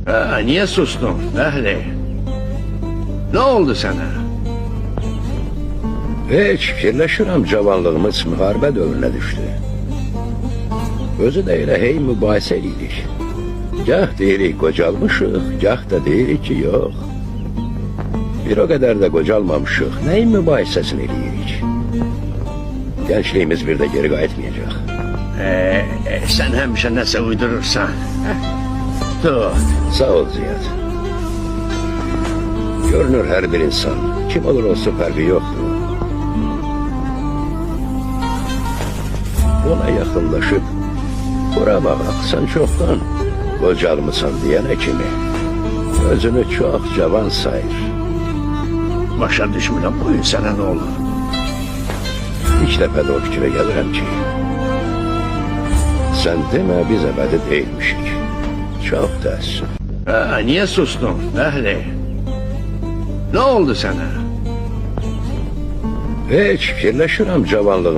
Ha, niye sustun Fəhri? Ne oldu sana? Heç fikirləşirəm cavanlığımız müharibə dövrünə düşdü. Özü də elə hey mübahisə eləyirik. Gah deyirik qocalmışıq, gah da deyirik ki, yox. Bir o qədər də qocalmamışıq. Nəyin mübahisəsini eləyirik? Gəncliyimiz bir də geri qayıtmayacaq. Sen həmişə nəsə uydurursan. Tut. Sağ ol Ziyad. Görünür hər bir insan, kim olur olsun fərqi yoxdur. Ona yaxınlaşıb, bura bax, sən çoxdan qocalmısan deyənə kimi özünü çox cavan sayır. Başa düşmürəm, bu gün sənə nə olur? İlk dəfə də o fikrə gəlirəm ki, sən demə biz əbədi deyilmişik. Çox təəssüf. Ha, niye sustun Fəhri? Ne oldu sana? Heç fikirləşirəm cavanlığım.